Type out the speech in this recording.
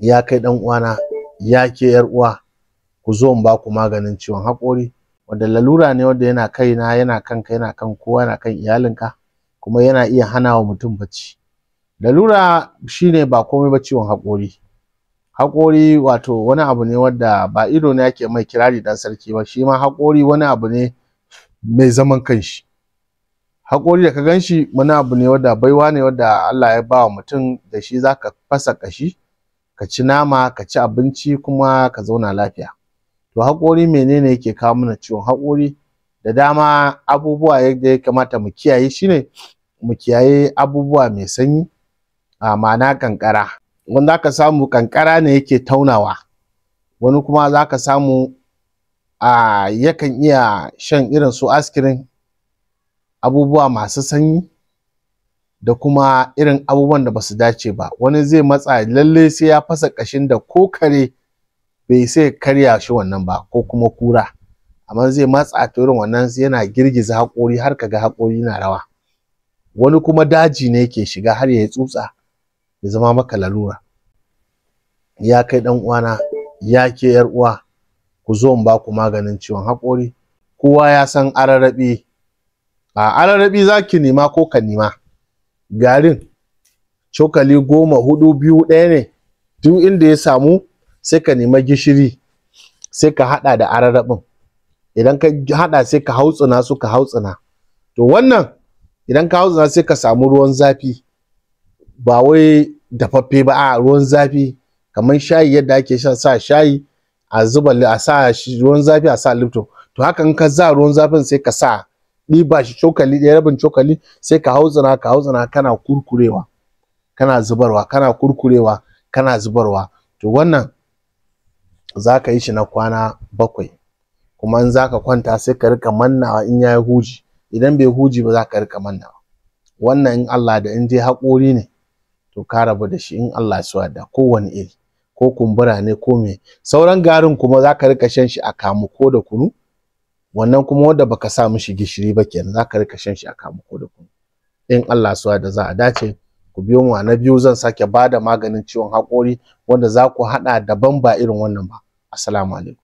Ya kai ɗan uwana, ya ke yar uwa, ku zo in baku maganin ciwon haƙori, wanda lalura ne wanda yana kaina, yana kanka, yana kan kowa, yana kan iyalinka, kuma yana iya hana wa mutum bacci. Lalura shine ba komai ba ciwon haƙori. Haƙori wato wani abu ne wanda ba ido ne ake mai kirari dan sarki ba, shi ma haƙori wani abu ne mai zaman kanshi. Haƙori da ka gan shi wani abu ne wanda baiwa ne wanda Allah ya ba wa mutum, da shi zaka fasa ƙashi, ka ci nama, ka ci abinci, kuma ka zauna lafiya. To haƙori menene yake kawo mana ciwon haƙori? Da dama abubuwa yadda ya kamata mu kiyaye shine mu kiyaye abubuwa mai sanyi, a ma'ana ƙanƙara. Wani zaka samu ƙanƙara ne yake taunawa, wani kuma zaka samu a yakan iya shan irin su askirin, abubuwa masu sanyi, da kuma irin abubuwan da basu dace ba. Wani zai matsa lalle sai ya fasa ƙashin da ko kare bai sai karya shi wannan ba, ko kuma kura, amma zai matsa to irin wannan yana girgiza haƙori har kaga haƙori na rawa. Wani kuma daji ne yake shiga har ya tsutsa ya zama maka lalura. Ya kai ɗan uwana, ya ke yar uwa, ku zo in baku maganin ciwon haƙori. Kowa ya san ararraɓi. A ararraɓi zaki nema ko ka nema garin cokali 10, 4, 2, 1 ne, duk inda ya samu sai ka nema gishiri, sai ka haɗa da ararraɓin. Idan ka haɗa sai ka hautsina su, ka hautsina. To wannan idan ka hautsina sai ka samu ruwan zafi, ba wai dafaffe ba, a ruwan zafi kamar shayi yadda ake shan sa shayi a zuba a sa ruwan zafi a sa Lipton. To haka in ka sa ruwan zafin sai ka sa ɗiba shi cokali ɗaya, rabin cokali, sai ka hautsina, ka hautsina, kana kurkurewa, kana zubarwa, kana kurkurewa, kana zubarwa. To wannan za ka yi shi na kwana 7. Kuma in za ka kwanta sai ka rika mannawa in ya yi huji, idan bai huji ba za ka rika mannawa. Wannan in Allah da in dai haƙori ne to ka rabu da shi in Allah ya so da kowane iri, ko kumbura ne ko me. Sauran garin kuma za ka rika shan shi a kamu ko da kunu. Wannan kuma wanda baka sa mishi gishiri ba kenan, za ka rika shan shi a kamu ko da kunu. In Allah ya so da za a dace. Ku biyo mu na biyu, zan sake bada maganin ciwon haƙori wanda za ku haɗa daban ba irin wannan ba. Assalamu alaikum.